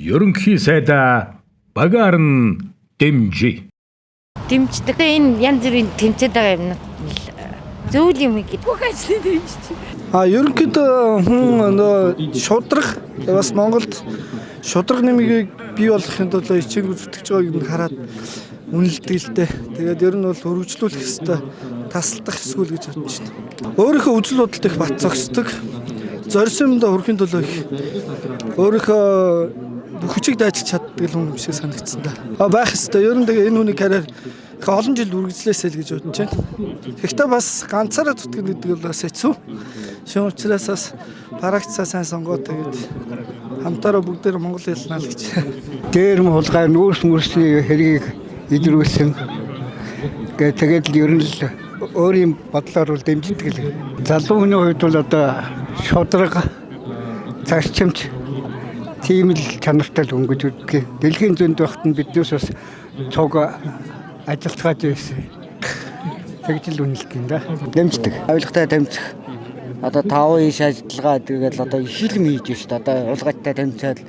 Ерөнхий сайдаа багаар нь дэмжий. Дэмждэг. Энэ янз бүрийн тэмцээд байгаа юмнууд л зөвл юм гэдэг. Бүх ажлыг дэмжиж. А ерөнхийдөө хүн нөө шудрах бас Монголд шудраг нэмийг бий болгохын тулд хичээнгүй зүтгэж байгааг нь хараад үнэлдэг л дээ. Тэгээд ер нь бол өргөжлүүлэх ёстой, тасалдах ёсгүй л гэж бодож байна. Өөрийнхөө үзэл бодолд их бат зогсдог. Зорьсон юмдаа хүрэхин төлөө их өөрийнхөө бүх хүчийг дайчилж чаддаг л хүн юм шиг санагдсан да. А байх ёстой. Ер нь тэгээ энэ хүний карьер их олон жил үргэлжлээсэй л гэж бодож байна. Гэхдээ бас ганцаараа зүтгэн гэдэг бол бас хэцүү. Шин учраас бас практикаа сайн сонгоод тэгээд хамтаараа бүгдээр Монгол хэлнэ л гэж. Дээр хулгай нүүрс мөрсний хэргийг идрүүлсэн. Гэ тэгээд л ер нь л өөрийн бодлоор бол дэмждэг л. Залуу хүний хувьд бол одоо шудраг, зарчимч тийм л чанартай л хүн гэж үздэг. Дэлхийн зөнд байхад нь биднээс бас цуг ажилтгааж байсан. Тэгж л үнэлдэг юм да. Дэмждэг. Авилгатай тэмцэх. Одоо 5 иш ажиллагаа гэдгээл одоо их юм хийж шít. Одоо хулгайтай тэмцээл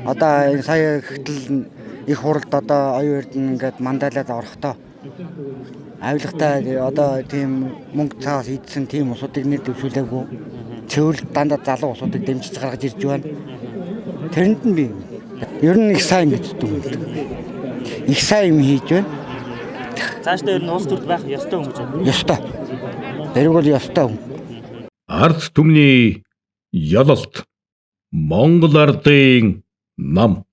одоо энэ сая хэтэл их хуралд одоо оюун эрдэнэ ингээд мандалаад орохдоо авилгатай одоо тийм мөнгө цаас идсэн тийм усуудыг нэр дэвшүүлээгүй. Цэвэрлэг дандаа залуу усуудыг дэмжиж гаргаж ирж байна. Тэрэнд нь би ер нь их сайн гэж дүгнэдэг. Их сайн юм хийж байна. Цаашдаа ер нь улс төрд байх ёстой хүн гэж байна. Ёстой. Тэрэг бол ёстой хүн. Ард түмний ялалт. Монгол ардын нам.